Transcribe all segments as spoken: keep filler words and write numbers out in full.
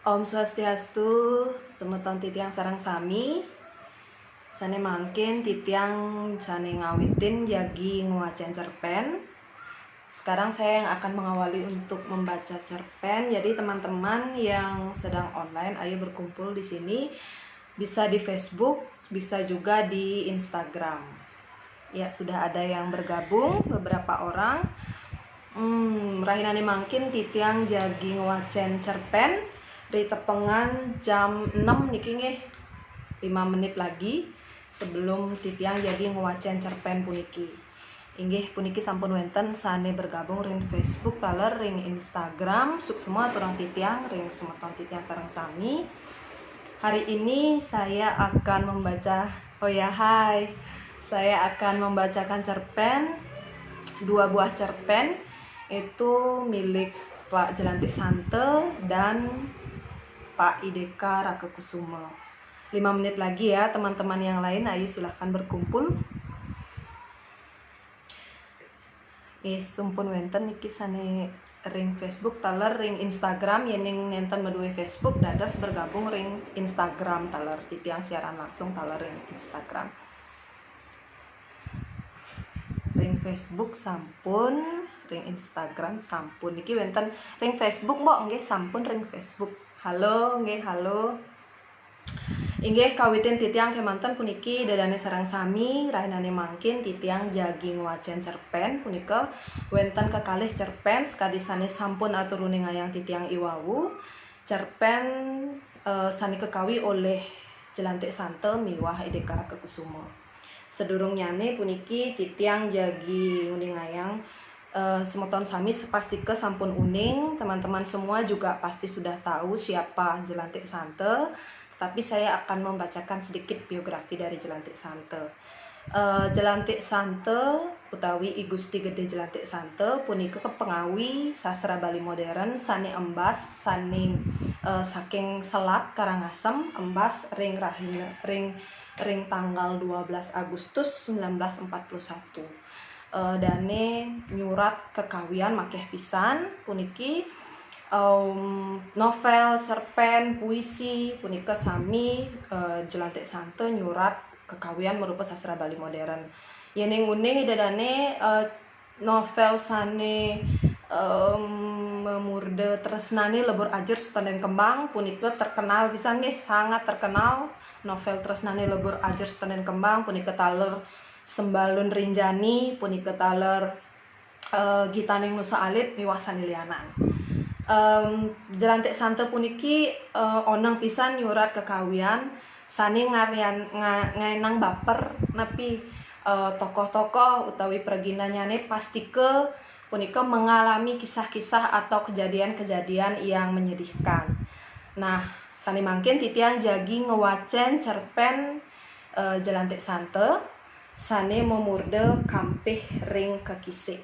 Om Swastiastu, semeton titiang sareng sami. Sane mangkin titiang sane ngawitin jagi ngwacen cerpen. Sekarang saya yang akan mengawali untuk membaca cerpen. Jadi teman-teman yang sedang online, ayo berkumpul di sini. Bisa di Facebook, bisa juga di Instagram. Ya, sudah ada yang bergabung, beberapa orang. Hmm, rahinane mangkin titiang jagi ngwacen cerpen ri tepengan jam enam niki nggih. Lima menit lagi sebelum titiang jagi ngwacen cerpen puniki. Inggih puniki sampun wenten sane bergabung ring Facebook taler ring Instagram. Suksma aturang titiang ring semeton titiang sareng sami. Hari ini saya akan membaca, oh ya, hai. Saya akan membacakan cerpen, dua buah cerpen, itu milik Pak Jelantik Sante dan Pak Ideka Raka Kusuma. Lima menit lagi ya, teman-teman yang lain, ayo silahkan berkumpul. Nggih, sampun wenten niki sane ring Facebook taler ring Instagram, yening nenten madue Facebook dados bergabung ring Instagram taler, titiang siaran langsung taler ring Instagram. Ring Facebook sampun, ring Instagram sampun. Niki wenten ring Facebook, Mbok, nggih sampun ring Facebook. Halo, nggih, halo. Inggih kawitin titiang kemanten puniki, ida dane sareng sami, rahinane mangkin titiang jagi ngwacen cerpen punika wenten kekalih cerpen sakadi sane sampun atur uningayang titiang iwau. Cerpen, eh, sane kekawi olih Jelantik Sante miwah Ideka Raka Kusuma. Sedurungnyane puniki titiang jagi nguningayang, eh, semeton sami pastika sampun uning, teman-teman semua juga pasti sudah tahu siapa Jelantik Sante, tetapi saya akan membacakan sedikit biografi dari Jelantik Sante. Eh, Jelantik Sante utawi I Gusti Gede Jelantik Sante punika kepengawi sastra Bali modern sane embas sane, eh, saking Selat Karangasem embas ring rahina ring ring tanggal dua belas Agustus sembilan belas empat puluh satu. Eh, dane nyurat kekawian makeh pisan puniki, em, novel, cerpen, puisi punika sami, eh, Jelantik Sante nyurat kekawian marupa sastra Bali modern. Yening uning ida dane, eh, novel sane, em, mamurda Tresnane Lebur Ajer Setenden Kembang punika terkenal pisan nggih, sangat terkenal. Novel Tresnane Lebur Ajer Setenden Kembang punika taler Sembalun Rinjani, punika taler, eh, Gitaning Nusa Alit miwah sane lianan. Em, Jelantik Sante puniki, eh, oneng pisan nyurat kekawian sane ngaryan-, nga-, ngaenang baper napi, eh, tokoh-tokoh utawi preginanyane pastika punika mengalami kisah-kisah atau kejadian-kejadian yang menyedihkan. Nah, sane mangkin titiang jagi ngwacen cerpen, eh, Jelantik Sante sane mamurda Kampih ring Kekisik.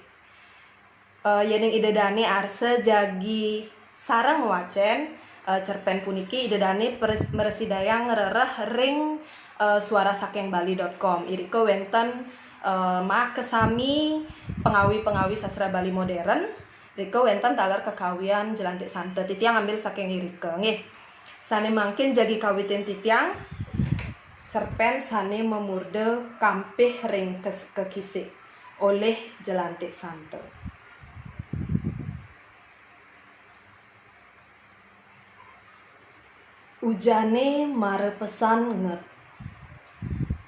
Eh, yening ida dane arsa jagi sareng ngwacen, eh, cerpen puniki, ida dane pres-, mrasidayang ngrereh ring, eh, suara saking bali dot com. Irika wenten, eh, makasami pengawi-pengawi sastra Bali modern. Rika wenten taler kekawian Jelantik Sante. Titiang ngambil saking irika, nggih. Sane mangkin jagi kawitin titiang cerpen sane mamurda Kampih ring Kes-, Kekisik olih Jelantik Sante. Ujane mara pesan nget.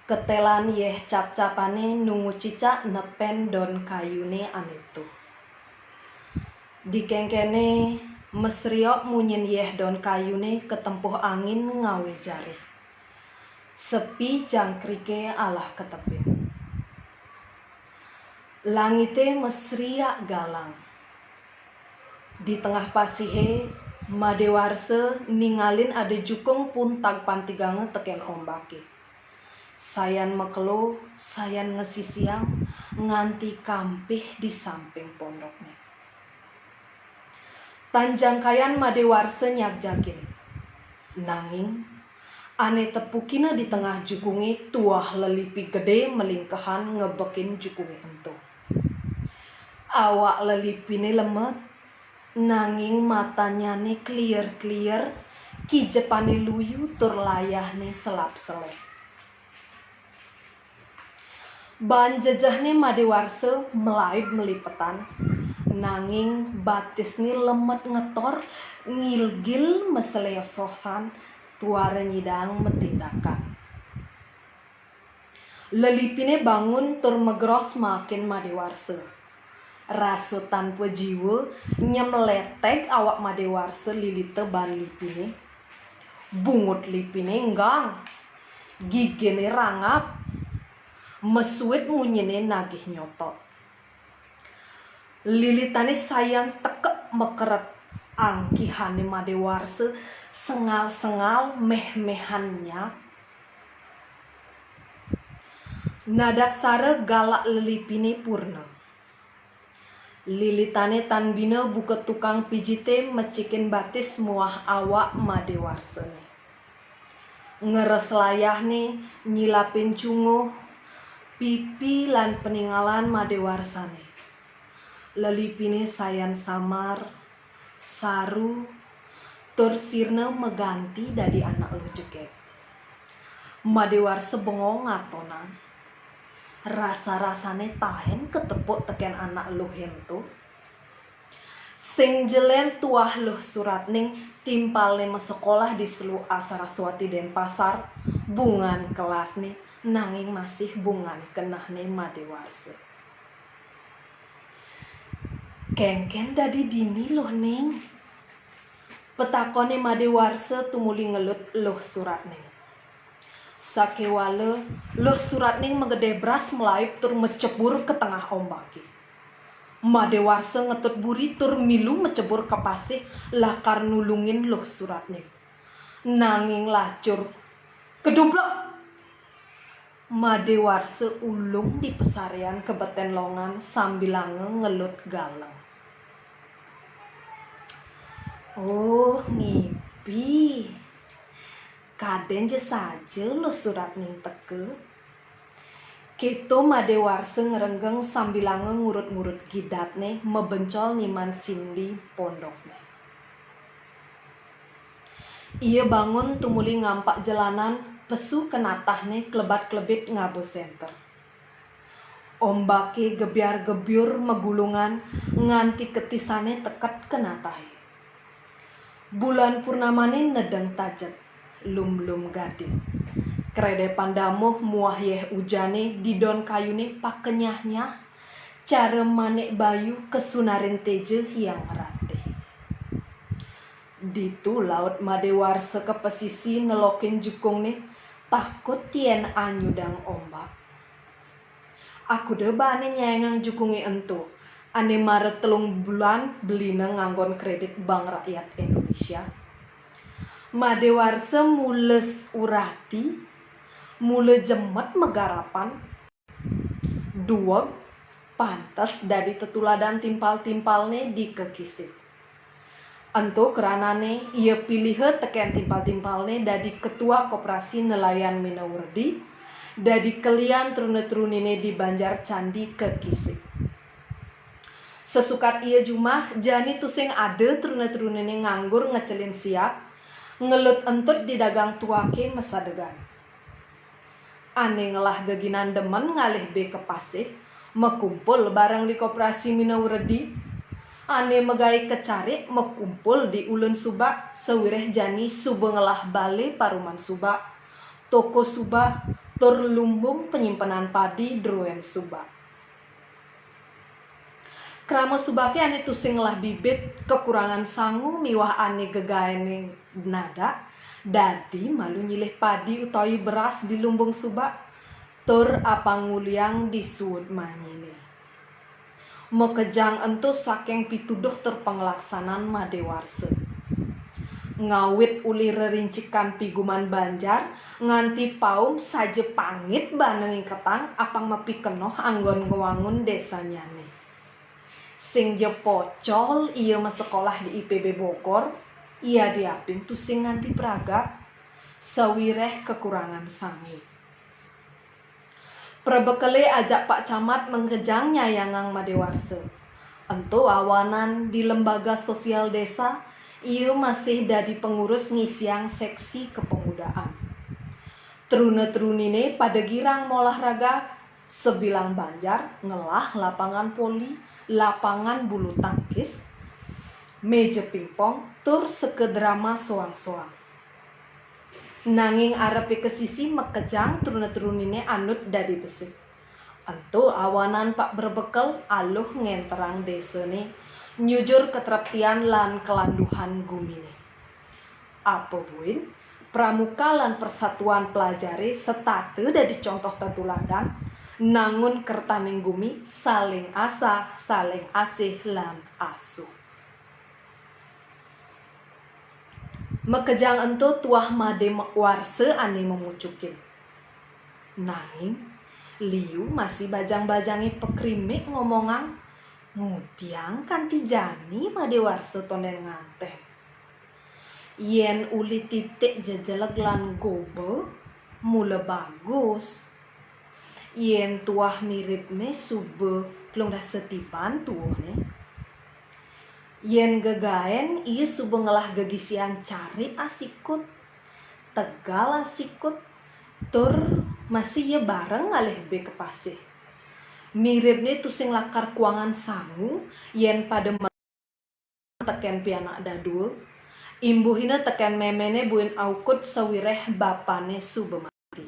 Ketelan yeh cap-capane nungu cicak nepen don kayune ane tuh. Dikengkene mesriok munyin yeh don kayune ketempuh angin ngawe jarih. Sepi jangkrike alah ketepin. Langite mesriak galang. Di tengah pasihe, Made Warsa ningalin ada jukung puntag pantiganga teken ombake. Sayan makelo, sayan ngesisiang nganti kampih di samping pondokne. Tan jangkayan Made Warsa nyagjagin. Nanging, ane tepukina di tengah jukunge tuah lelipi gede melingkehan ngebekin jukunge ento. Awak lelipine lemet, nanging matanyane klier-klier Kijepané luyu tur layahné selap-selep. Ban jejehné Madé Warsa melaib melipetan, nanging batisné lemet ngetor, ngilgil meselesosan, tuara nyidang metindakan. Lelipiné bangun tur megros maakin Madé Warsa. Rasa tanpa jiwa nyemleteg awak Madé Warsa lilita ban lipiné. Bungut lipiné enggang. Giginé rangap. Mesuit munyiné nagih nyotot. Lilitané sayan tekep mekeret, angkihané Madé Warsa sengal-sengal méh-méhan nyat. Nadaksara galak lelipiné purna. Lilitané tan bina buka tukang pijité mecikin batis muah awak Madé Warsané. Ngeres layahné nyilapin cunguh, pipi lan peningalan Madé Warsané. Lelipiné sayan samar, saru, tur sirna maganti dadi anak luh jegég. Madé Warsa bengong ngatonang. Rasa-rasané taén katepuk tekén anak luh ento. Sing jelen tuah Luh Suratning timpalné masekolah di Selu Saraswati Denpasar, bungan kelasné, nanging masih bungan kenehné Madé Warsa. "Kénkén dadi dini, Luh Ning?" Petakoné Madé Warsa tumuli ngelut Luh Suratning. Sakéwala, Luh Suratning magedé bras melaib tur macebur ka tengah ombaké. Madé Warsa ngetut buri tur milu macebur ka pasih lakar nulungin Luh Suratning. Nanging lacur, kedublek! Madé Warsa ulung di pasaréan ka betén longan sambilanga ngelut galeng. "Oh, ngipi. Kadén ja saja Luh Suratning teka." Kéto Madé Warsa ngrenggeng sambilanga ngurut-ngurut gidatné mabencol niman sindi pondokné. Ia bangun tumuli ngampak jelanan, pesu ka natahné klebat-klebit ngaba sénter. Ombaké gebyar-gebyur magulungan nganti ketisané teket ka natahé. Bulan purnamané nedeng tajet, lumlum gading. Kredepan damuh muah yéh ujané didon kayuné pakenyah-nyah, cara manik bayu kasunarin téja hyang ratih. Ditu laut Madé Warsa ka pasisi nelokin jukungné, takut yén anyudang ombak. Akuda ba ané nyayangang jukungé ento, ané mara telung bulan belina nganggon kredit Bank Rakyat Indonesia. Madé Warsa mula s-, urati, mula jemet magarapan, dueg, pantes dadi tetuladan timpal-timpalné di kekisik. Ento kranané ia piliha tekén timpal-timpalné dadi ketua koperasi nelayan Minawerdi, dadi kelian truna-truniné di Banjar Candi kekisik. Sesukat ia jumah, jani tusing ada truna-truniné nganggur ngecelin siap, ngelut entut di dagang tuaké masadegan. Ané ngelah geginan demen ngalih bé ka pasih, makumpul bareng di koperasi Minawerdi. Ané magaé ka carik makumpul di Ulun Subak, sawiréh jani suba ngelah balé paruman Subak, toko Subak, tur lumbung panyimpenan padi druén Subak. Krama Subaké ané tusing ngelah bibit, kakurangan sangu miwah ané gegaéné nadak, dadi malu nyilih padi utawi beras di lumbung Subak, tur apang nguliang di suud manyiné. Makejang ento saking pituduh tur panglaksanan Madé Warsa. Ngawit uli rerincikan piguman banjar, nganti paum saja pangit bana ngingketang apang mapikenoh anggon ngwangun désanyané. Sing ja pocol ia masekolah di I P B Bogor, ia diapin tusing nganti pragat, sawiréh kakurangan sangu. Prabekelé ajak Pak Camat makejang nyayangang Madé Warsa. Ento awanan di lembaga sosial désa, Ia masih dadi pengurus ngisiang seksi kepemudaan. Truna-trunine pada girang molahraga, sebilang banjar ngelah lapangan poli, lapangan bulu tangkis, meja pingpong, tur seka drama soang-soang. Nanging arepe ke sisi makejang truna-trunine anut dadi besik. Ento awanan pak berbekel aluh ngenterang desane, nyujur ketreptian lan kelanduhan gumine. Apa buin, pramuka lan persatuan pelajare setata dadi contoh tetuladan, nangun kertaning gumi saling asah, saling asih lan asuh. Makejang ento tuah made me-, warsa ane memucukin. Nanging, liu masih bajang-bajange pekrimik ngomongang, ngudiang kanti jani made warsa tonden nganten. Yen uli titik jejeleg lan goba, mula bagus. Yen tuah miripne suba telung dasa tiban tuuhne. Yen gegaen, ia suba ngelah gegisian carik asikut, tegal asikut, tur masih ia bareng ngalih be ke pasih. Miripne tusing lakar kuangan sangu, yen pada teken pianak dadua, imbuhina teken memene buin aukud sawireh bapane suba mati.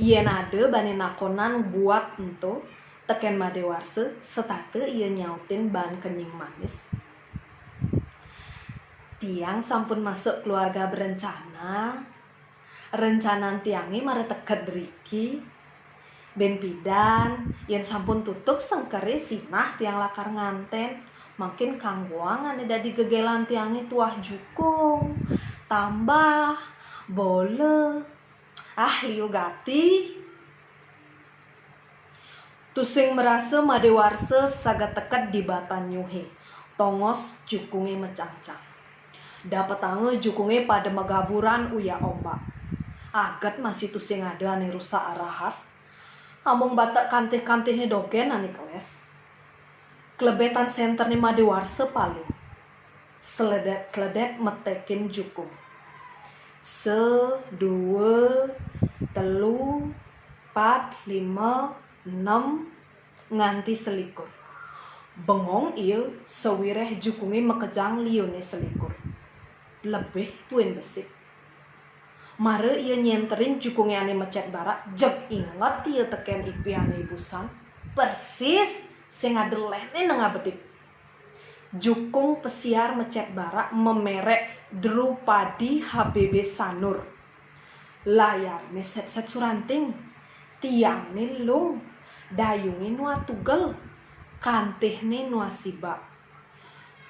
Yen ada bane nakonan buat ento teken made warsa, setata ia nyautin ban kenying manis. Tiang sampun masuk keluarga berencana. Rencanan tiange mara teked riki. Ben pidan, yen sampun tutup sengkere sinah tiang lakar nganten, mangkin kanggoang ane dadi gegelan tiange tuah jukung, tambah, bola. Ah, liu gati. Tusing marasa made warsa saget teked di batan nyuhe. Tongos jukunge macangcang. Dapetanga jukunge pada magaburan uyak ombak. Aget masih tusing ada ane rusak arahat. Amung batek kantih-kantihne dogen ane keles. Klebetan senterne made warsa paling. Sledet-sledet metekin jukung. Se, dua, telu, pat, lima, enem, nganti selikur. Bengong ia sawireh jukunge makejang liune selikur. Lebih buin besik. Mara ia nyenterin jukunge ane mecet barak, jeg inget ia teken ipiane ibusan. Persis sing ada lene nengah bedik. Jukung pesiar mecet barak mamerek Drupadi H B B Sanur. Layarne set-set suranting. Tiangne lung, dayunge nuah tugel, kantihne nuah sibak.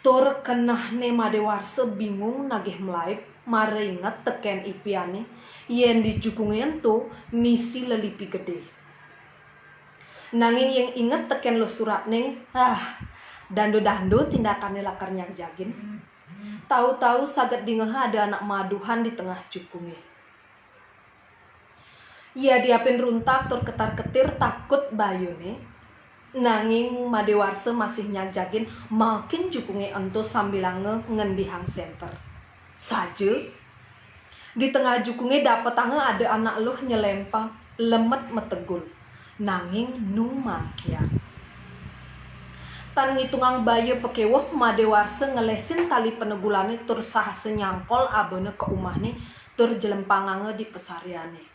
Tur kenehne made warsa bingung nagih melaib, mara inget teken ipiane, yen di jukunge ento misi lelipi gede. Nanging yen inget teken Luh Suratning, ah, dando-dando tindakane lakar nyagjagin. Tau-tau saget dingeha ada anak maduhan di tengah jukunge. Ia diapin runtak tur ketar-ketir takut bayune, nanging made warsa masih nyagjagin makin jukunge ento sambilanga ngendihang senter. Saja, di tengah jukunge dapetanga ada anak luh nyelempang, lemet metegul, nanging nu mangkian. Tan ngitungang baya pakewuh, made warsa ngelesin tali penegulane tur sahasa nyangkol abana ka umahne tur jlempanganga di pasariane.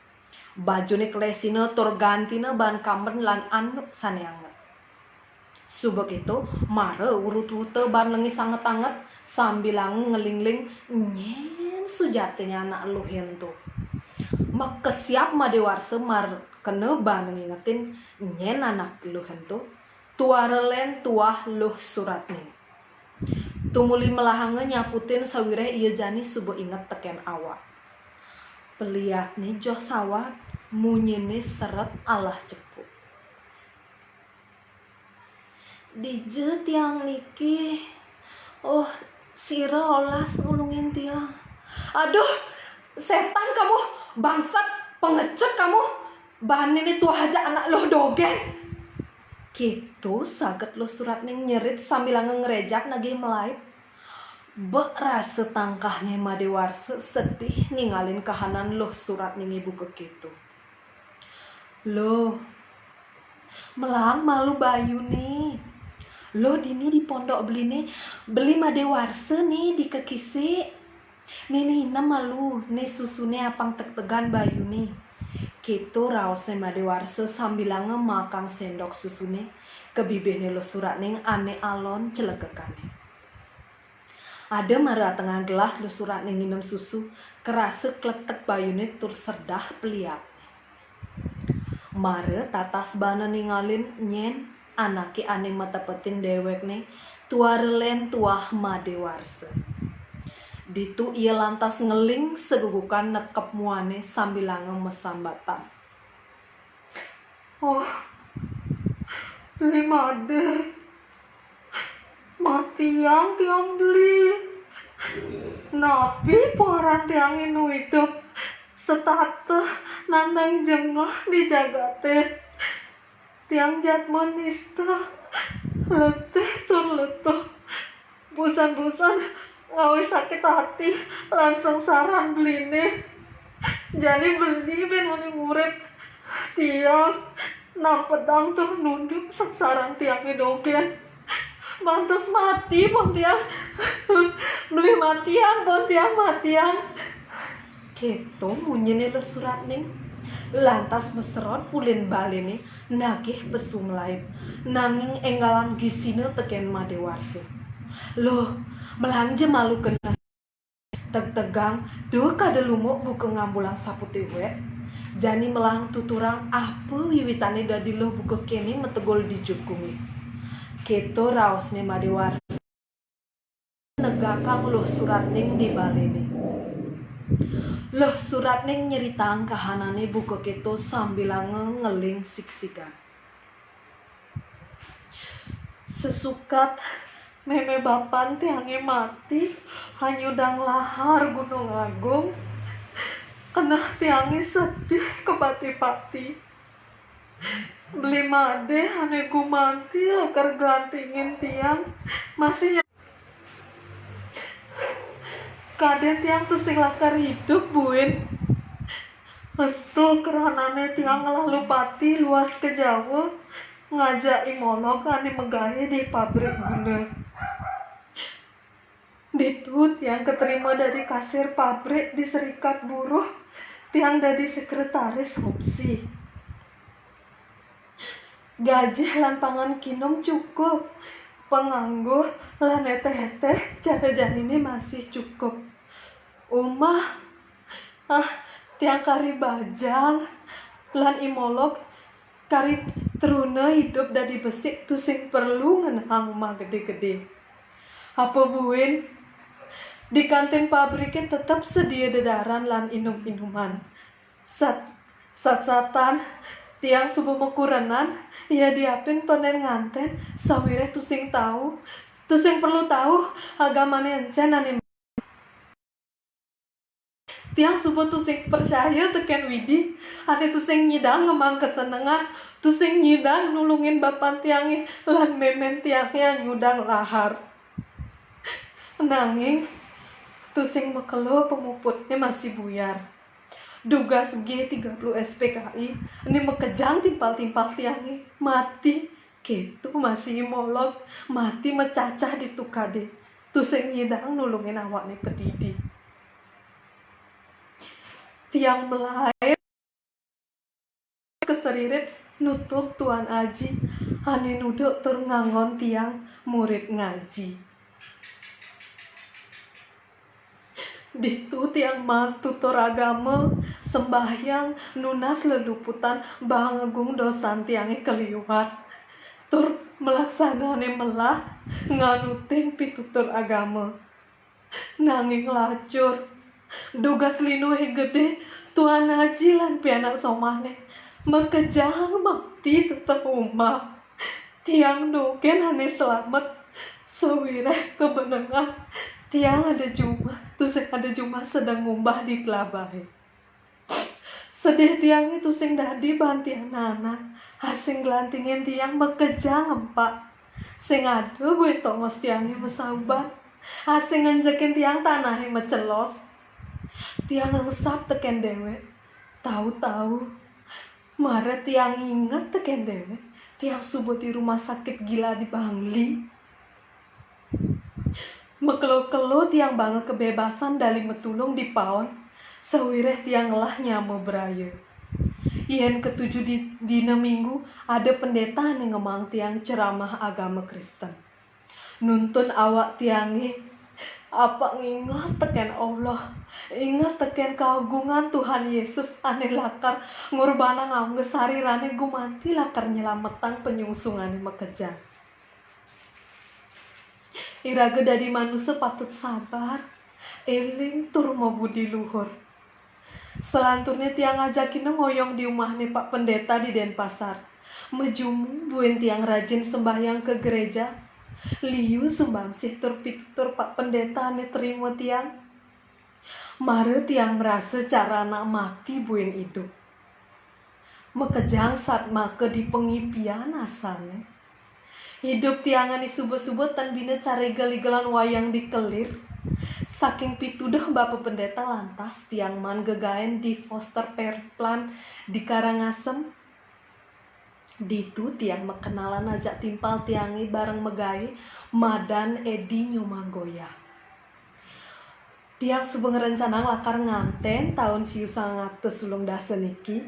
Bajune kelesina tur gantina baan kamben lan anduk sane anget. Suba keto, mara urut-uruta baan lengis anget-anget, sambilanga ngelingling nyen sujatine anak luhe ento. Makesiab made warsa mar kena baan ngingetin nyen anak luhe ento, tuara len tuah Luh Suratning. Tumuli melahanga nyaputin sawireh ia jani suba inget teken awak. Peliatne joh sawat, munyine seret alah cekuk. Dija tiang niki? Oh, sira olas nulungin tiang. Aduh, setan kamu, bangsat, pengecut kamu. Bane ne tuah ajak anak luh dogen. Keto saget Luh Suratning nyerit sambilanga ngrejak nagih melaib. Bek rasa tangkahne Made Warsa sedih ningalin kahanan Luh Suratning ibu kekitu. "Luh, melahang malu bayune. Luh, dini di pondok beline, beli Made Warsa ne di kekisik. Ne, ne inem malu, ne susune apang tegtegan bayune." Keto raosne Made Warsa sambilanga maakang sendok susune ka bibihne Luh Suratning ane alon celekekane. Ada mara atengah gelas Luh Suratning nginem susu, karasa kletek bayune tur serdah peliatne. Mara tatas bana ningalin nyen anake ane matepetin dewekne tuara len tuah Made Warsa. Ditu ia lantas ngeling segugukan nekep muane sambilanga masambatan. "Oh, Beli Made, matiang tiang Beli. Napi puaran tiange nu idup setata nandang jengah di jagate? Tiang jadma nista, letih tur letuh. Busan-busan ngawi sakit ati lan sangsaran Beline. Jani Beli ben uning urip. Tiang nampedang tur nunduk sangsaran tiange dogen. Mantes mati pun tiang. Beli matiang pun tiang, matiang." Keto munyine Luh Suratning. Lantas maserod ulin balene nagih pesu malaib, nanging enggalan gisina teken Made Warsa. "Luh, melahang ja malu keneh. Tegtegang, duh kada lumuk buka ngambulang saputi wet. Jani melahang tuturang apa wiwitane dadi Luh buka kene mategul di jukunge." Keto raosne Made Warsa negakang Luh Suratning di balene. Luh Suratning nyeritang kahanane buka keto sambilanga ngeling sigsigan. "Sesukat meme bapan tiange mati, hanyudang lahar Gunung Agung, keneh tiange sedih kapati-pati. Beli Made ane gumanti lakar glantingin tiang, masih kadin tiang tusing lakar idup, buin. Ento krahanane tiang nglalu pati luas ka Jawa, ngajak I Molog ane magae di pabrik gula. Ditu tiang katerima dadi kasir pabrik di Serikat Buruh, tiang dadi sekretaris opsi. Gajih lan pangan kinum cukup, panganggo lan eteh-eteh cara janine masih cukup. Umah, ah, tiang kari bajang lan I Molog kari truna idup dadi besik tusing perlu ngenehang umah gede-gede. Apa buin, di kantin pabrike tetep sedia dedaran lan inum-inuman. Sat-, sat-satan, tiang suba makurenan, yadiapin tonden nganten, sawiréh tusing tau, tusing perlu tau agamané encén ané. Tiang suba tusing pracaya tekén Widi, ané tusing nyidang ngemang kasenengan, tusing nyidang nulungin bapan tiangé lan mémén tiangé anyudang lahar. Nanging tusing makelo pamuputné masih buyar. Dugas G tiga puluh S P K I, né makejang timpal-timpal tiangé, mati. Kéto masih I Molog, mati macacah di tukadé. Tusing nyidang nulungin awakné padidi. Tiang malaib kaseririt nutug Tuan Aji, ané nuduk tur nganggon tiang murid ngaji. Ditu tiang maan tutur agama, sembahyang, nunas leluputan, bahang agung dosan tiangé kaliwat. Tur malaksanané melah nganutin pitutur agama. Nanging lacur, dugas linuhé gedé, Tuan Aji lan pianak somahné makejang mati teteh umah. Tiang dogén ané slamet, sawiréh kabenengan tiang ada jumah, tusing ada jumah sedeng ngumbah di telabahé. Sedih tiangé tusing dadi baan tiang nanan, asing glantingin tiang makejang empak. Sing ada buin tongos tiangé masauban. Asing ngenjekin tiang tanahe macelos. Tiang ngengsap teken dewek. Tau-tau, mara tiang inget teken dewek, tiang suba di rumah sakit gila di Bangli. Makelo-kelo tiang banga kebebasan dali matulung di paon, sawireh tiang ngelah nyama braya. Yen ketuju di dina Minggu, ada pendeta ane ngemang tiang ceramah agama Kristen. Nuntun awak tiange, apa nginget teken Allah, inget teken kagungan Tuhan Yesus ane lakar ngurbanang angga sarirane gumanti lakar nyelametang panyungsungane makejang. Iraga dadi manusa patut sabar, eling tur mabudi luhur. Selanturnya tiang ajakina ngoyong di umahne Pak Pendeta di Denpasar. Majumung buin tiang rajin sembahyang ke gereja. Liu sumbangsih tur pitutur Pak Pendeta ane terima tiang. Mara tiang merasa cara anak mati buin idup. Makejang satmaka di pangipian asane. Idup tiang ane suba-suba tan bina cara igel-igelan wayang di kelir. Saking pituduh Bapa Pendeta lantas tiang maan gegaen di foster care plan di Karangasem. Ditu tiang makenalan ajak timpal tiange bareng magae, madan Edi Nyomanggoya. Tiang suba ngrencanang lakar nganten taun siu sangang atus sulung dasa niki.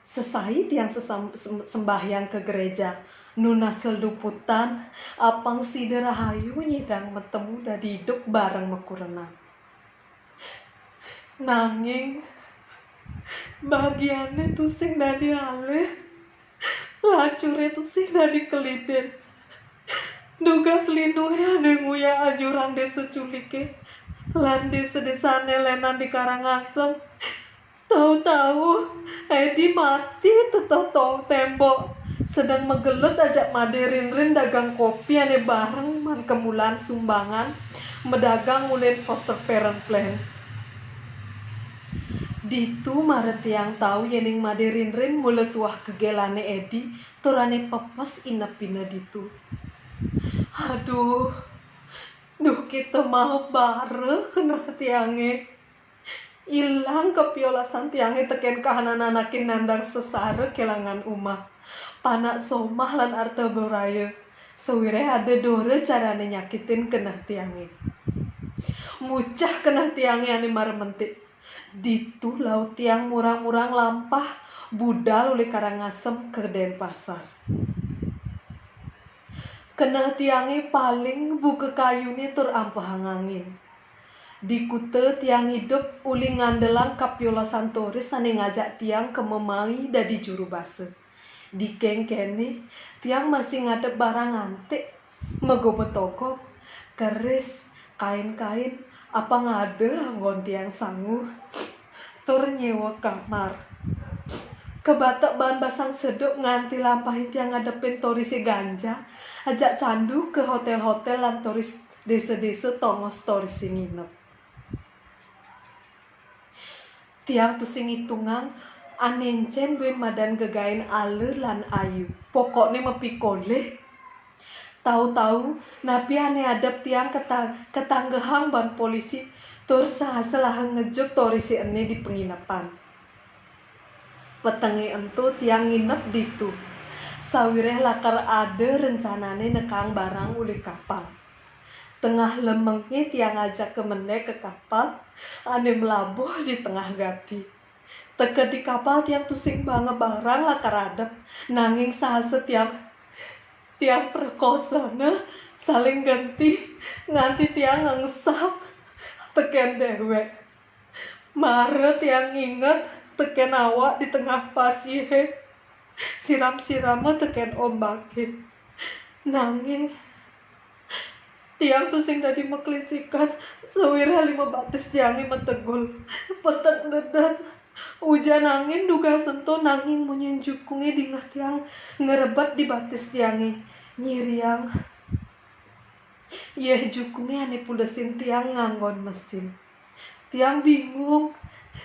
Sesai tiang sesam-, sem-, sembahyang ke gereja, nunas leluputan, apang sida rahayu nyidang matemu dadi idup bareng makurenan. Nanging bagiane tusing dadi alih, lacure tusing dadi kelidin. Dugas linuhe ane nguyak ajurang desa Culike lan desa-desane lenan di Karangasem. Tau-tau, Edi mati teteh tong tembok. Sedeng magelut ajak Made Rinrin dagang kopi ane bareng maan kemulan sumbangan madagang ulin foster parent plan. Ditu mara tiang tau yening Made Rinrin mula tuah gegelane Edi tur ane pepes inepina ditu. Aduh, duh kita maup bara keneh tiange. Ilang kapiolasan tiange teken kahanan anakin nandang sesara kelangan umah. Panak somah lan arta braya. Sawireh ada dora carane nyakitin keneh tiange. Mucah keneh tiange ane mara mentik. Ditu laut tiang murang-murang lampah, budal uli Karangasem ka Denpasar. Keneh tiange paling buka kayune tur ampehang angin. Di kuta tiang idup uli ngandelang kapiolasan turis sane ngajak tiang ka memai dadi juru basa. Di kengkene, tiang masih ngadep barang antik, magoba togog, keris, kain-kain, apang ada anggon tiang sangu, tur nyewa kamar. Kabatek baan basang seduk nganti lampahin tiang ngadepin torise ganja, ajak candu ka hotel-hotel lan toris desa-desa tongos torise nginep. Tiang tusing ngitungang, ane encen buin madan gegaen ala lan ayu. Pokokne mapikolih. Tau-tau, napi ane adep tiang keta-, ketanggehang baan polisi, tur sahasa laha ngejuk torise ene di penginepan. Petenge ento tiang nginep ditu. Sawireh lakar ada rencanane nekang barang uli kapal. Tengah lemenge tiang ajaka mendek ka kapal, ane malabuh di tengah gati. Teka di kapal tiang tusing banga barang lakar adep, nanging sahasa tiang, tiang prekosana saling genti, nganti tiang ngengsap teken dewek. Mara tiang nginget teken awak di tengah pasihe, siram-sirama teken ombake. Nanging tiang tusing dadi maklisikan, sawireh lima batis tiange mategul. Peteng dedet. Ujan angin dugas ento, nanging munyin jukunge dingeh tiang ngrebet di batis tiange. Nyiriang. Yeh jukunge ane pulesin tiang nganggon mesin. Tiang bingung.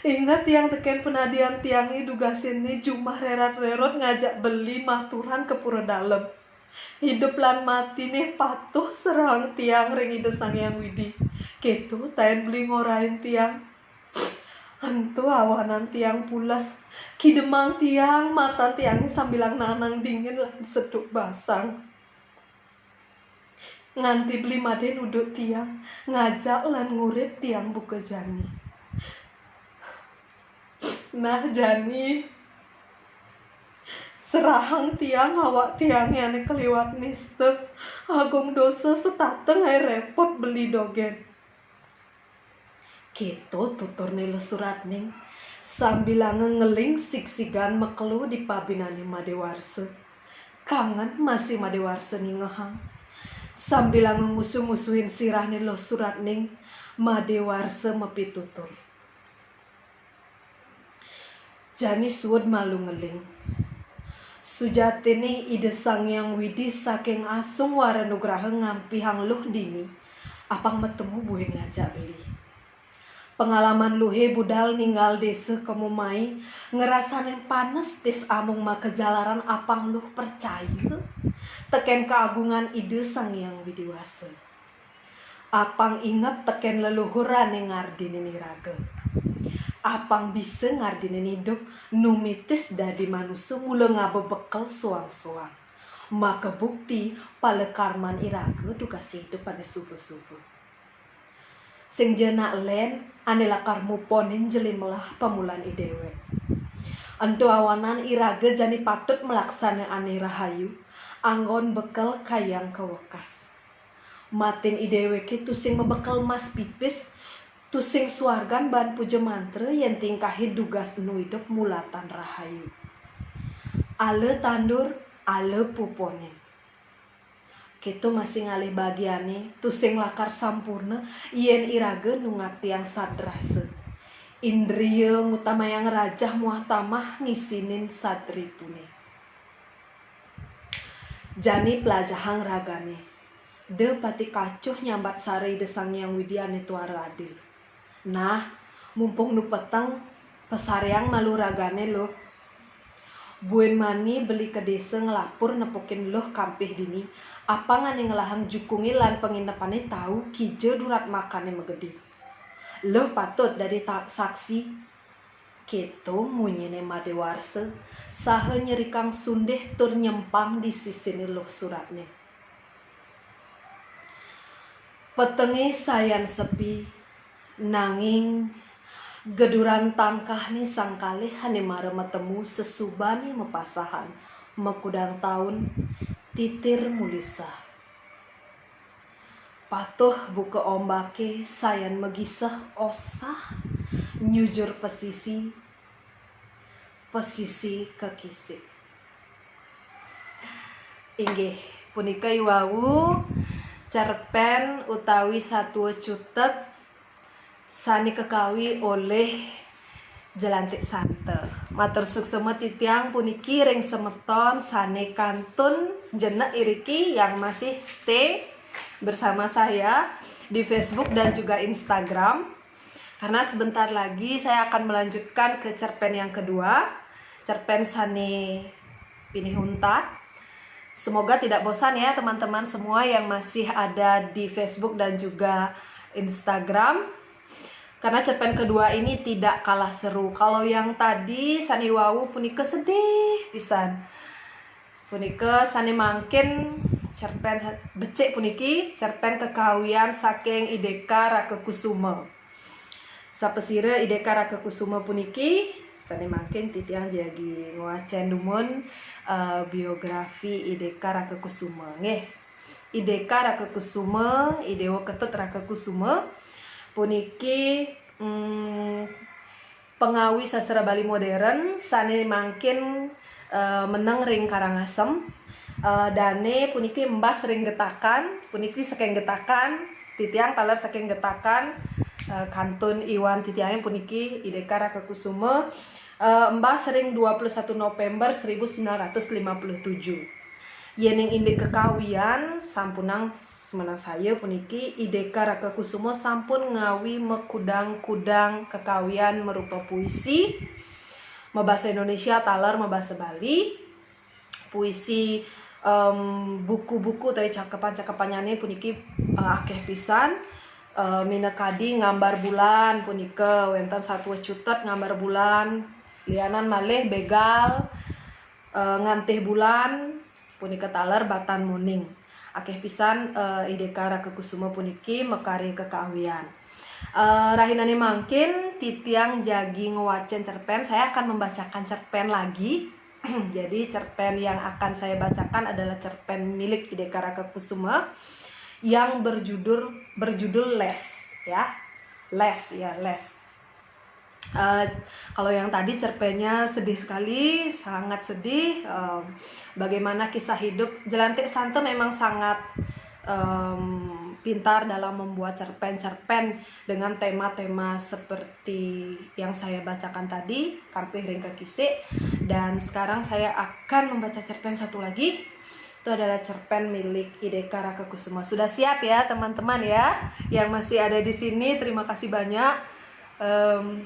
Inget tiang teken penadian tiange dugasine jumah rerat-rerot ngajak beli maturan ka pura dalem. Idup lan matiné patuh serahang tiang ring Ida Sang Hyang Widi. Kéto taén beli ngorahin tiang. Ento awanan tiang pules, kidemang tiang, matan tiangé sambilang nanang dingin lan seduk basang. Nganti beli madé nuduk tiang, ngajak lan ngurip tiang buka jani. Nah, jani, serahang tiang awak tiangé ané kaliwat nista, agung dosa, setata ngaé répot beli dogén. Kéto tuturné Luh Suratning, sambilanga ngeling sigsigan makelo di pabinané Madé Warsa. Kangen masih Madé Warsa ningehang. Sambilanga ngusuh-ngusuhin sirahné Luh Suratning, Madé Warsa mapitutur. Jani suud malu ngeling. Sujatiné Ida Sang Hyang Widi saking asung wara nugraha ngampihang luh dini, apang matemu buin ngajak beli. Pengalaman luhé budal ninggal désa kema mai, ngrasanin panes tis amung makajalaran apang luh percaya tekén kaagungan Ida Sang Hyang Widi Wasa. Apang inget tekén leluhur ané ngardinin iraga. Apang bisa ngardinin idup, numitis dadi manusa mula ngaba bekel soang-soang. Maka bukti palakarman iraga dugasé idup ané suba-suba. Sing ja nak lén ané lakar muponin jelimelah pamulan idéwék. Ento awanan iraga jani patut malaksana ané rahayu, anggon bekel kayang kawekas. Matin idéwéké tusing mabekel mas pipis, tusing suargan baan puja mantra yén tingkahé dugas enu idup mulatan rahayu. Ala tandur, ala puponin. Kéto masih ngalih bagiané, tusing lakar sampurna yén iraga nungatiang sad rasa. Indria ngutamayang rajah muah tamah ngisinin sad ripuné. Jani plajahang ragané. Da pati kacuh nyambat sara Ida Sang Hyang Widi ané tuara adil. Nah, mumpung nu peteng, pasariang malu ragané, Luh. Buin mani beli ka désa nglapur nepukin Luh kampih dini, apang ané ngelahang jukungé lan panginepané tau kija durat makané magedi. Luh patut dadi ta-, saksi. Kéto munyiné Madé Warsa, saha nyerikang sundih tur nyempang di sisiné Luh Suratning. Petengé sayan sepi, nanging geduran tangkahné sang kalih ané mara matemu sesubané mapasahan makudang taun titir mulisah. Patuh buka ombaké sayan magiseh osah nyujur pasisi, pasisi kakisik. Inggih, punika iwau cerpén utawi satua cutet sané kakawi olih Jelantik Santa. Matur suksma titiang puniki ring semeton sané kantun jenek iriki yang masih stay bersama saya di Facebook dan juga Instagram. Karena sebentar lagi saya akan melanjutkan ke cerpen yang kedua, cerpen sané pinih untat. Semoga tidak bosan ya teman-teman semua yang masih ada di Facebook dan juga Instagram. Karena cerpen kedua ini tidak kalah seru. Kalau yang tadi sané wau punika sedih pisan. Punika sané mangkin cerpen becik puniki, cerpen kekawian saking Ideka Raka Kusuma. Sapasira Ideka Raka Kusuma puniki, sané mangkin titiang jagi ngwacén dumun, eh, biografi Ideka Raka Kusuma. Nggih. Ideka Raka Kusuma, Idewa Ketut Raka Kusuma, puniki, mm, pangawi sastra Bali modern sané mangkin, eh, meneng ring Karangasem. Eh, dané puniki embas ring Getakan, puniki saking Getakan, titiang taler saking Getakan, eh, kantun iwan titiangé puniki Ideka Raka Kusuma, eh, embas ring dua puluh satu November seribu sembilan ratus lima puluh tujuh. Yéning indik kekawian, sampunang sumanang saya puniki, Ideka Raka Kusuma sampun ngawi makudang-kudang kekawian marupa puisi, mabasa Indonesia taler mabasa Bali, puisi Em, buku-buku utawi cakepan-cakepannyané puniki, eh, akéh pisan. Eh, minakadi ngambar bulan punika wénten satua cutet ngambar bulan, lianan malih bégal, eh, ngantih bulan, punika taler batan moning. Akéh pisan, eh, I Deka Raka Kusuma puniki makarya kekawian. Eh, rahinané mangkin titiang jagi ngwacén cerpén, saya akan membacakan cerpén lagi. Jadi cerpén yang akan saya bacakan adalah cerpén milik I Deka Raka Kusuma yang berjudul berjudul Les, ya. Les, ya, Les. Eh, kalau yang tadi cerpennya sedih sekali, sangat sedih. Em, bagaimana kisah hidup Jelantik Santa memang sangat, em, pintar dalam membuat cerpen-cerpen dengan tema-tema seperti yang saya bacakan tadi, Kampih ring Kekisik. Dan sekarang saya akan membaca cerpen satu lagi. Itu adalah cerpen milik I Deka Raka Kusuma. Sudah siap ya, teman-teman ya, yang masih ada di sini. Terima kasih banyak. Em,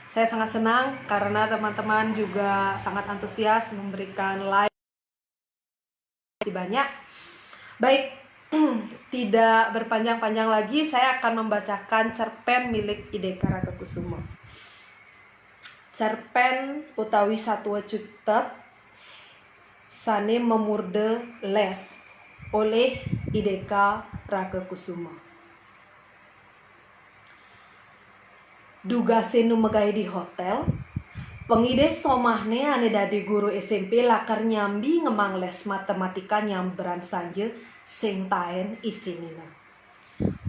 saya sangat senang karena teman-teman juga sangat antusias memberikan like. Terima kasih banyak. Baik, tidak berpanjang-panjang lagi, saya akan membacakan cerpen milik I Deka Raka Kusuma. Cerpen utawi satua cutet sané mamurda Les olih I Deka Raka Kusuma. Dugasé nu magaé di hotél, pangidih somahné ané dadi guru S M P lakar nyambi ngemang les matematika nyabran sanja sing taén isinina.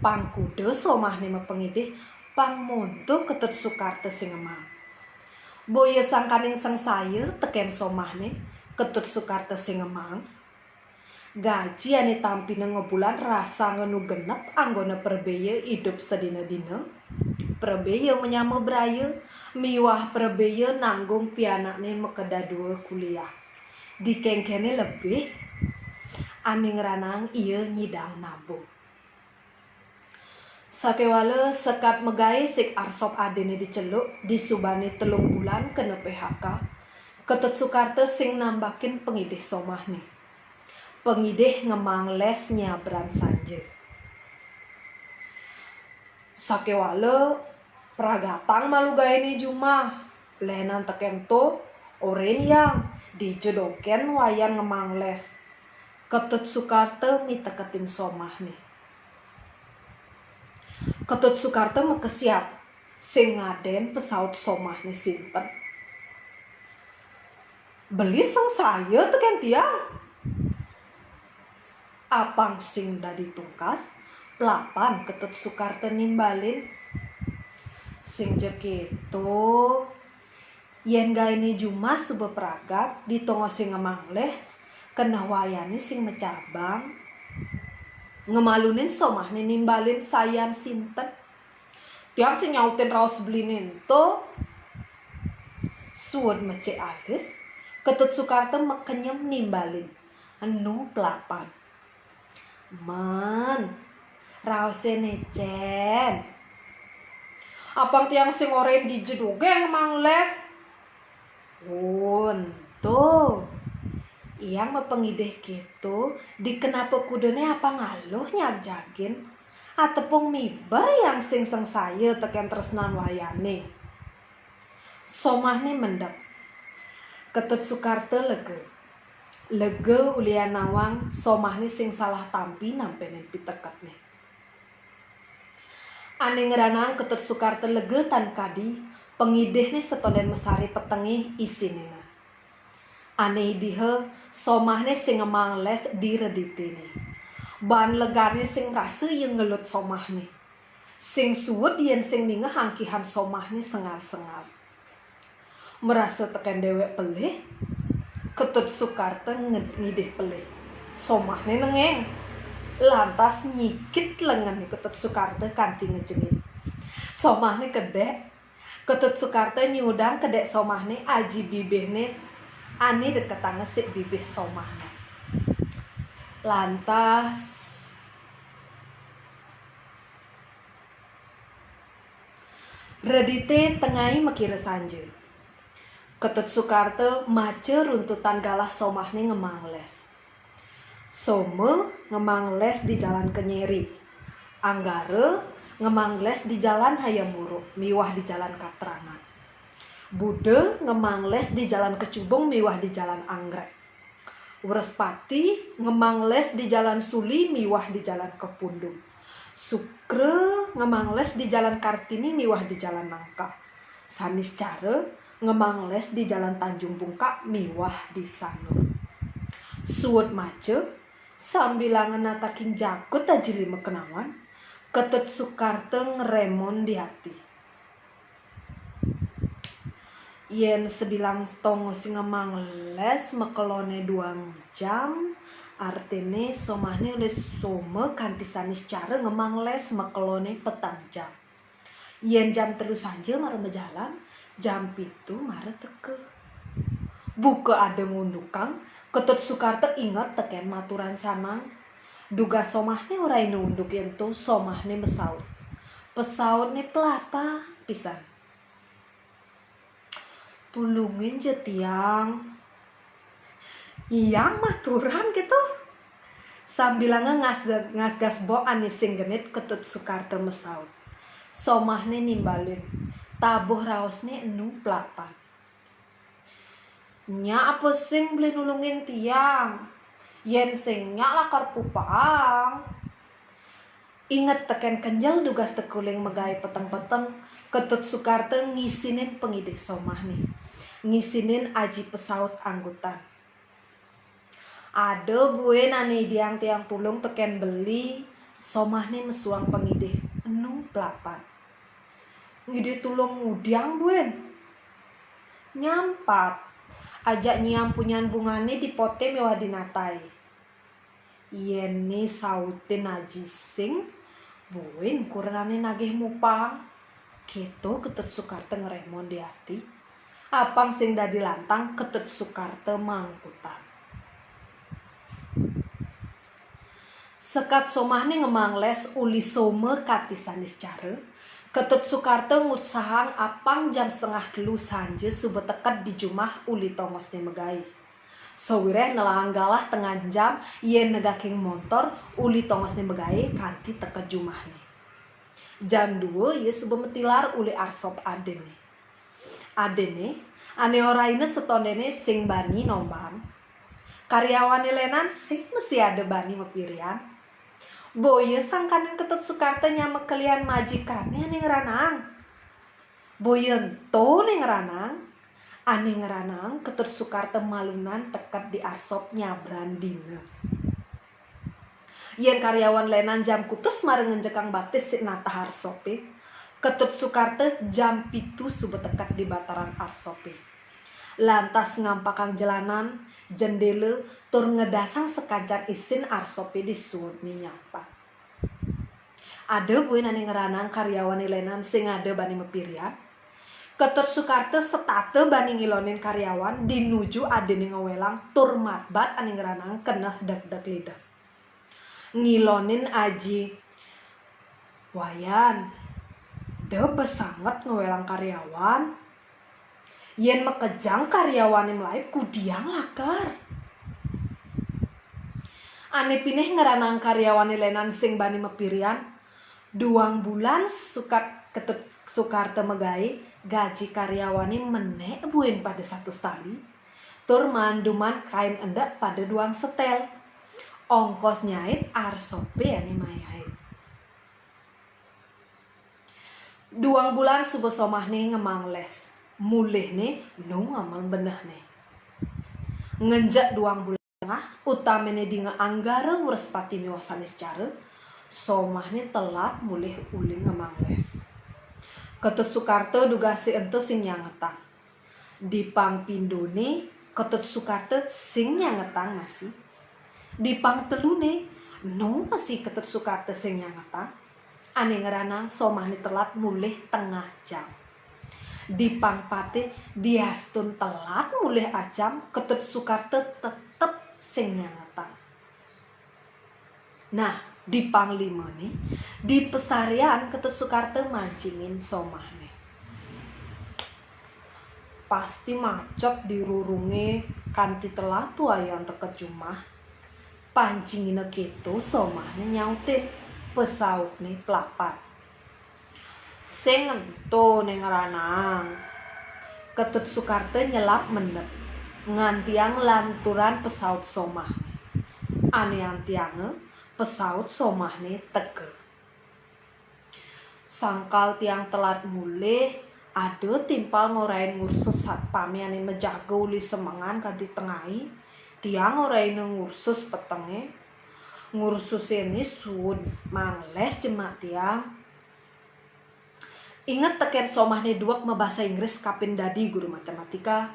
Pang kuda somahné mapangidih, pang monto Ketut Sukarta sing ngemang. Boya sangkaning sangsaya tekén somahné, Ketut Sukarta sing ngemang. Gaji ané tampina ngabulan rasanga nu genep anggona prabéa idup sadina-dina, prabéa manyama braya, miwah prabéa nanggung pianakné makadadua kuliah. Dikénkéné lebih, ané ngranang ia nyidang nabung. Sakéwala sekat magaé sik arsop adiné diceluk, disubané telung bulan kena P H K, Ketut Sukarta sing nambakin pangidih somahné. Pangidih ngemang les nyabran sanja. Sakéwala pragatang malu gaéné jumah, lénan tekén to, orén yang, dija dogén Wayan ngemang les. Ketut Sukarta miteketin somahné. Ketut Sukarta makesiab, sing ngadén pasaut somahné sinten. Beli sangsaya tekén tiang. Apang sing dadi tungkas, plapan Ketut Sukarta nimbalin. Sing ja kéto, yén gaéné jumah suba pragat, ditongosé ngemang les, keneh Wayané sing macabang. Ngemalunin somahné nimbalin sayan sinten. Tiang sing nyautin raos beliné ento. Suud mecik alis, Ketut Sukarta makenyem nimbalin. Enu plapan. Men, raosé né cén. Apang tiang sing orén dija dogén ngemang les. Oh, ento. Yang mapangidih kéto, dikenapa kudané apang aluh nyagjagin. Atepung miber yang sing sangsaya tekén tresnan Wayané. Somahné mendep. Ketut Sukarta lega. Lega ulian nawang somahné sing salah tampi nampénin piteketné. Ané ngranang Ketut Sukarta lega tan kadi, pangidihné satondén masari petengih isinina. Ané idiha, somahné sing ngemang les di reditiné. Baan legané sing marasa ia ngelut somahné. Sing suud yén sing ningeh angkihan somahné sengal-sengal. Marasa tekén déwék pelih, Ketut Sukarta nge-, ngidih pelih. Somahné nengéng. Lantas nyikit lengené Ketut Sukarta kanti ngejengit. Somahné kedék. Ketut Sukarta nyudang kedék somahné aji bibihné ané deketanga sik bibih somahné. Lantas Redité tengai makira sanja. Ketut Sukarta maca runtutan galah somahné ngemang les. Soma ngemang les di Jalan Kenyeri. Anggara ngemang les di Jalan Hayam Wuruk miwah di Jalan Katrangan. Buda ngemang les di Jalan Kecubung miwah di Jalan Anggrek. Wrespati ngemang les di Jalan Suli miwah di Jalan Kepundung. Sukra ngemang les di Jalan Kartini miwah di Jalan Nangka. Saniscara ngemang les di Jalan Tanjung Bungkak miwah di Sanur. Suud maca, sambilanga nataking jagat aji lima kenawan, Ketut Sukarta ngremon di ati. Yén sebilang setanga sing ngemang les makelone duang jam, artine somahne olih soma kanti saniscara ngemang les makelone petang jam. Yén jam telu sanja mara majalan, jam pitu mara teka. Buka ada ngundukang, Ketut Sukarta inget teken maturan sanang. Dugas somahne ora ina unduk ento, somahne masaut. Pasautne pelapan pisan. "Tulungin ja tiang." Iyang maturan gitu. Sambilanga ngas-, ngasgas bok ane sing genit, Ketut Sukarta masaut. Somahne nimbalin. Tabuh raosne enu pelapan. "Nyak apa sing beli nulungin tiang? Yén sing nyak lakar pupang." Inget teken kenjel dugas tekuling magae peteng-peteng, Ketut Sukarta ngisinin pangidih somahne. Ngisinin aji pasaut anggutan. "Ada buin ane idiang tiang tulung teken beli," somahne mesuang pangidih, enu pelapan. "Ngidih tulung ngudiang buin?" "Nyampat. Ajak nyiam punyan bungane di pote miwah di natai." Yéne sautin aji sing, buin kurenane nagih mupang. Keto Ketut Sukarta ngremon di ati. Apang sing dadi lantang, Ketut Sukarta mangkutan. Sekat somahne ngemang les uli soma kati saniscara, Ketut Sukarta ngutsahang apang jam setengah telu sanja suba teked di jumah uli tongosne magae. Sawireh nelahang galah tengah jam, yén negaking montor uli tongosne magae kanti teked jumahne. Jam dua ia suba matilar uli arsop adene. Adene, ane ora ina setondene sing bani nombang. Karyawane lenan sing mesti ada bani mapirian. Boya sangkaning Ketut Sukarta nyama kelian majikane ane ngranang. Boya ento ne ngranang, ane ngranang Ketut Sukarta malunan teked di arsop nyabran dina. Yén karyawan lenan jam kutus mara ngenjekang batis sik natah arsope, Ketut Sukarta jam pitu suba teked di bataran arsope. Lantas ngampakang jelanan, jendela, tur ngedasang sakancan isin arsope di suudne nyampat. Ada buin ane ngranang karyawane lenan sing ada bani mapirian. Ketut Sukarta setata bani ngilonin karyawan di nuju adene ngewelang tur matbat ane ngranang keneh degdeg lidah. Ngilonin aji, "Wayan, da pesanget ngewelang karyawan. Yén makejang karyawane malaib, kudiang lakar?" Ane pinih ngranang karyawane lenan sing bani mapirian, duang bulan Sukat-, Ketut Sukarta magae, gaji karyawane menek buin pada satus tali, tur manduman kain endek pada duang setel. Ongkos nyait arsope ane mayait. Duang bulan suba somahne ngemang les, mulihne nu ngamel benehne. Ngenjek duang bulan tengah, utamene dinga Anggara, Wrespati miwah Saniscara, somahne telat mulih uli ngemang les. Ketut Sukarta dugase ento sing nyangetang. Di pang pindone, Ketut Sukarta sing nyangetang masih. Di pang telune, no masih Ketut Sukarta sing nyangetang. Ane ngranang somahne telat mulih tengah jam. Di pang pate, diastun telat mulih ajam, Ketut Sukarta tetep sing nyangetang. Nah, di pang limane, di pasarian Ketut Sukarta mancingin somahne. Pasti macet di rurunge kanti telat wayan teked jumah. Pancingina kéto somahné nyautin, pasautné plapat. "Sing ento, Néng Ranang." Ketut Sukarta nyelap mendep, ngantiang lanturan pasaut somahné. Ané antianga, pasaut somahné teka. "Sangkal tiang telat mulih, ada timpal ngorahin ngursus satpamé ané majaga uli semengan kanti tengai, tiang ngorahin ngursus petengé. Ngursusé né suud mangles jemak tiang." Inget tekén somahné dueg mabasa Inggris kapin dadi guru matematika.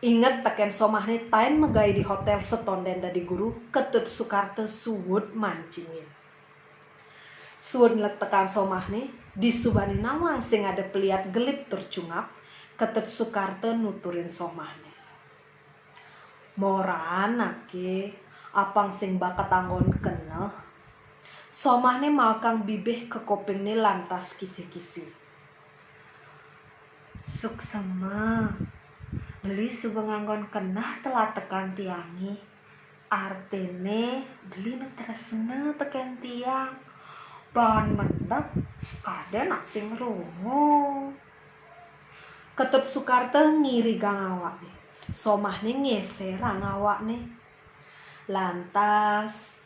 Inget tekén somahné taén magaé di hotél setondén dadi guru, Ketut Sukarta suud mancingin. Suud nlektekang somahné, disubané nawang sing ada peliat gelip tur cungap, Ketut Sukarta nuturin somahné. "Moraan aké, apang sing bakat anggon keneh." Somahné maekang bibih ka kupingné lantas kisi-kisi. "Suksema, beli suba nganggon keneh telatekan tiangé. Artiné beli nu tresna tekén tiang. Baan mendep kadén sing rungu." Ketut Sukarta ngirigang awakné. Somahné ngéserang awakné. Lantas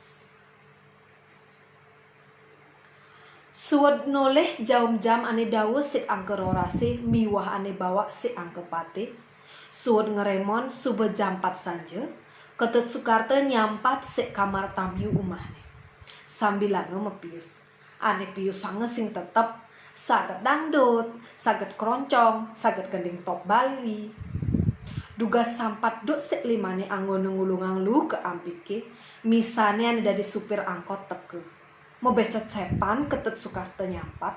suud nolih jaum jam ané dawa sik angka rorasé miwah ané bawak sik angka paté. Suud ngremon suba jam pat sanja, Ketut Sukarta nyampat sik kamar tamyu umahné. Sambilanga mapius. Ané piusanga sing tetep, saget dangdut, saget kroncong, saget gending top Bali. Dugas sampat duk sik limané anggona ngulungang luh ka ampiké, misané ané dadi supir angkot teka. Mabecet sepan Ketut Sukarta nyampat.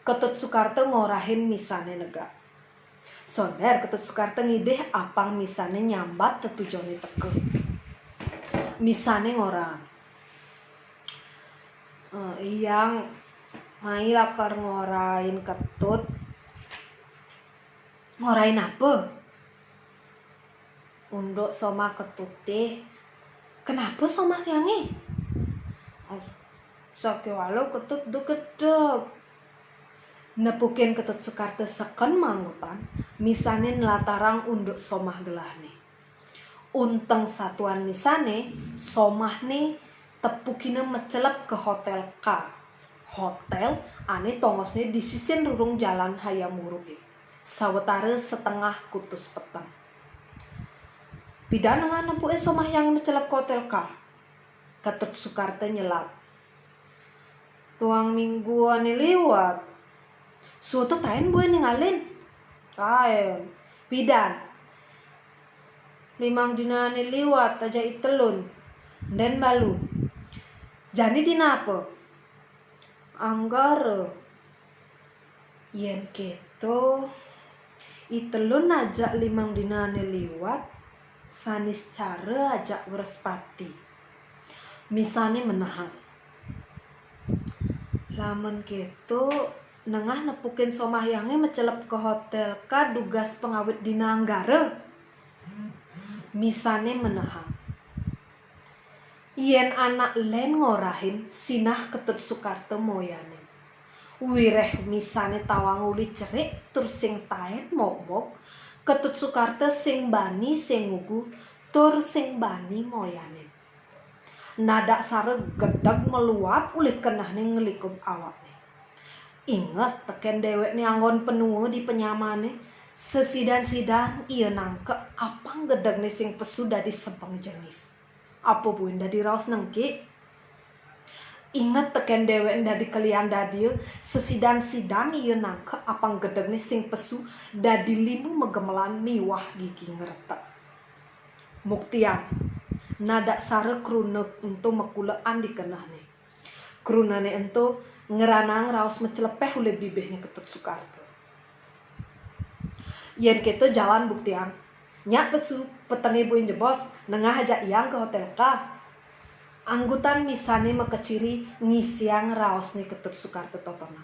Ketut Sukarta ngorahin misané negak. Sonder Ketut Sukarta ngidih apang misané nyambat tetujoné teka. Misané ngorang, "Eh, Hyang mai lakar ngorahin Ketut." "Ngorahin apa?" "Unduk somah Ketuté." "Kenapa somah tiangé?" "Sakéwala Ketut da gedeg." Nepukin Ketut Sukarta seken manggupan, misané nlatarang unduk somah gelahné. Unteng satuan misané, somahné tepukina macelep ka Hotél K. Hotél ané tongosné di sisin rurung Jalan Hayam Wuruké, sawatara setengah kutus peteng. "Pidan nengah nepukin somah hyangé macelep ka Hotél K?" Ketut Sukarta nyelap. "Duang minggu ané liwat." "Suud taén buin ningalin?" "Taén." "Pidan?" "Limang dina ané liwat ajak I Telun." "Endén balu." "Jani dina apa?" "Anggara." "Yén kéto, I Telun ajak limang dina ané liwat, saniscara ajak Wrespati." Misané menehang. "Lamun kéto, nengah nepukin somah hyangé macelep ka Hotél K dugas pangawit dina Anggara?" Misané menehang. Yén anak lén ngorahin, sinah Ketut Sukarta moyanin. Wiréh misané tawang uli cerik tur sing taén mobmog, Ketut Sukarta sing bani sing ngugu tur sing bani moyanin. Nadak sara gedeg maluap ulih kenehné nglikub awakné. Inget tekén déwékné anggon panua di panyamané, sesidan-sidan ia nangkek apang gedegné sing pesu dadi sebeng jengis. Apa buin dadi raos nengkik? Inget tekén déwékné dadi kelian dadia, sesidan-sidan ia nangkek apang gedegné sing pesu dadi lima magemelan miwah gigi ngretek. Muktiang, nadak sara kruna ento makulekan di kenehné. Krunané ento ngranang raos macelepeh ulih bibihné Ketut Sukarta. Yén kéto jalan buktiang. Nyak pesu petengé buin jebos, nengah ajak hyang ka Hotél K. Anggutan misané makaciri ngisiang raosné Ketut Sukarta totonan.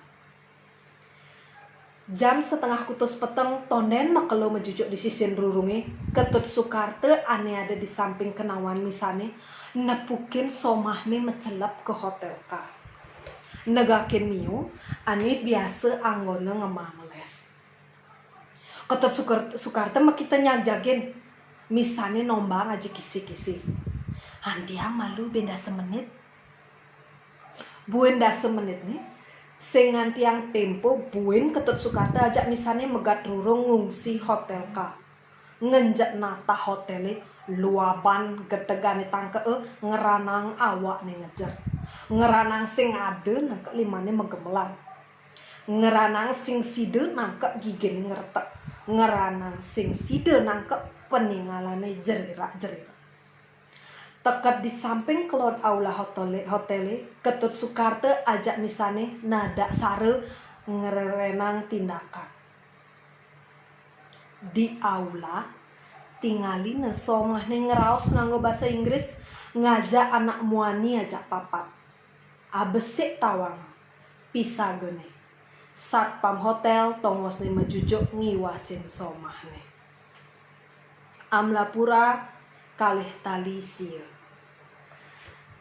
Jam setengah kutus peteng tondén makelo majujuk di sisin rurungé, Ketut Sukarta ané ada di samping kenawan misané, Nepukin somahné macelep ka hotél ka. Negakin Mio, ané biasa anggona ngemaang les. Ketut Sukar-, Sukarta makita nyagjagin, misané nombang aja kisi-kisi. Antiang malu buin dasa menit. Buin dasa menit né, sing ngantiang tempo buin Ketut Sukarta ajak misané megat rurung ngungsi hotél ka. Ngenjek natah hotélé, luaban getegané tangkeké, ngranang awakné ngejer. Ngranang sing ada nangkek limané magemelan. Ngranang sing sida nangkek giginé ngretek. Ngranang sing sida nangkek paningalané jerirak-jerirak. Teket di samping kelod aula hotélé, hotélé, Ketut Sukarta ajak misané nadak sara ngrerenang tindakan. Di aula, tingalina somahné ngraos nganggo basa Inggris, ngajak anak muani ajak papat. Abesik tawang, pisagané. Satpam hotél tongosné majujuk ngiwasin somahné. Amlapura kalih tali sia.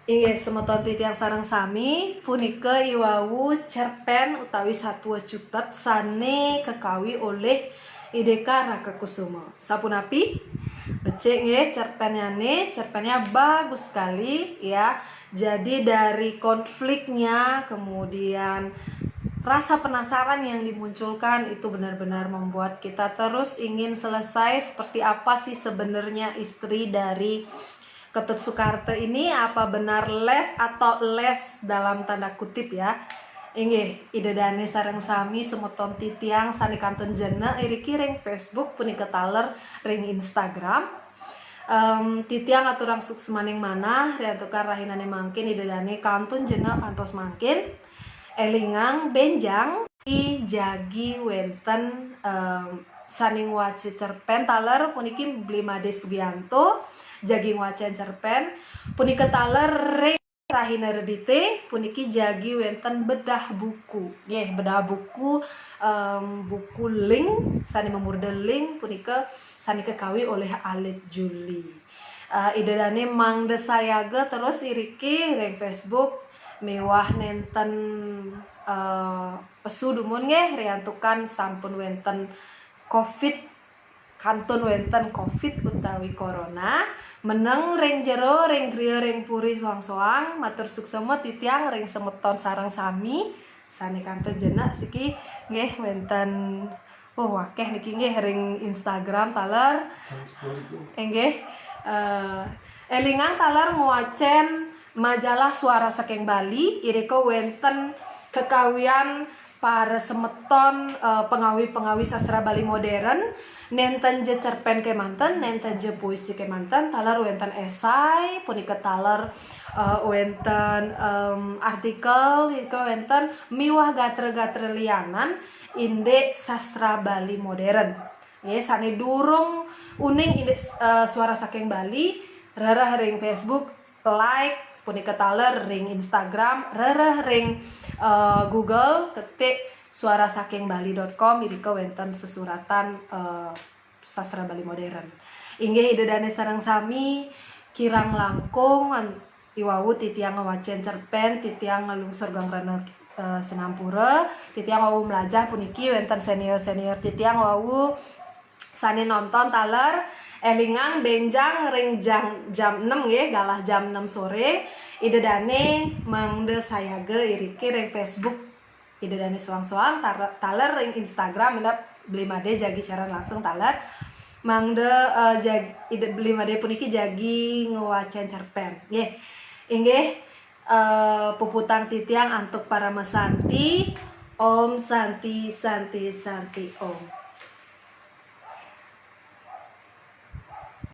Inggih, semeton titiang sareng sami, punika iwau cerpén utawi satua cutet sané kakawi olih I Deka Raka Kusuma. Sapunapi? Becik nggih cerpénnyané, cerpénnya bagus sekali ya. Jadi dari konfliknya, kemudian rasa penasaran yang dimunculkan itu benar-benar membuat kita terus ingin selesai seperti apa sih sebenarnya istri dari Ketut Sukarta ini, apa benar les atau les dalam tanda kutip ya. Inggih, Ida Dané sareng sami semeton titiang sané kantun jenek iriki ring Facebook punika taler ring Instagram. Em, titiang aturang suksmaning manah, riantukan rahinané mangkin Ida Dané kantun jenek kantos mangkin. Élingang bénjang, i jagi wénten, em, sané ngwaca cerpén taler puniki Bli Madé Sugianto, jagi ngwacén cerpén. Punika taler ring rahina Redité, puniki jagi wénten bedah buku. Nggih, bedah buku, em, buku Ling, sané mamurda Ling, punika sané kakawi olih alit Juli. Eh, Ida Dané mangda sayaga terus iriki ring Facebook miwah nénten, eh, pesu dumun nggih, riantukan sampun wénten covid, kantun wénten covid utawi corona, meneng ring jero, ring griya, ring puri soang-soang, matur suksma titiang ring semeton sareng sami, sané kantun jenek siki nggih wénten, oh, akéh niki nggih ring Instagram taler. Inggih, eh, élingang taler ngwacén majalah Suara Saking Bali, irika wénten kekawian para semeton, eh, pengawi-pengawi sastra Bali modern, nénten ja cerpén kémanten, nénten ja puisi kémanten, taler wénten esai, punika taler, eh, wénten, em, artikel, irika wénten miwah gatra-gatra lianan indik sastra Bali modern. Nggih, sané durung uning indik, eh, Suara Saking Bali, rereh ring Facebook, like, punika taler ring Instagram, rereh ring, eh, Google, ketik suara saking bali dot com, irika wénten sesuratan, eh, sastra Bali modern. Inggih, Ida Dané sareng sami, kirang langkung, an-, iwau titiang ngwacén cerpén, titiang nglungsur geng rena, eh, sinampura, titiang wau mlajah puniki wénten sénior-sénior titiang wau sané nonton taler, élingang bénjang ring jam, jam enam nggih, galah jam enam sore, Ida Dané mangda sayaga iriki ring Facebook Ida Dané soang-soang, tar-, taler ring Instagram, minab Bli Madé jagi siaran langsung taler. Mangda, eh, jag-, Ida Bli Madé puniki jagi ngwacén cerpén. Nggih. Inggih, eh, puputang titiang antuk paramasanti. Om Santi, Santi, Santi, Om.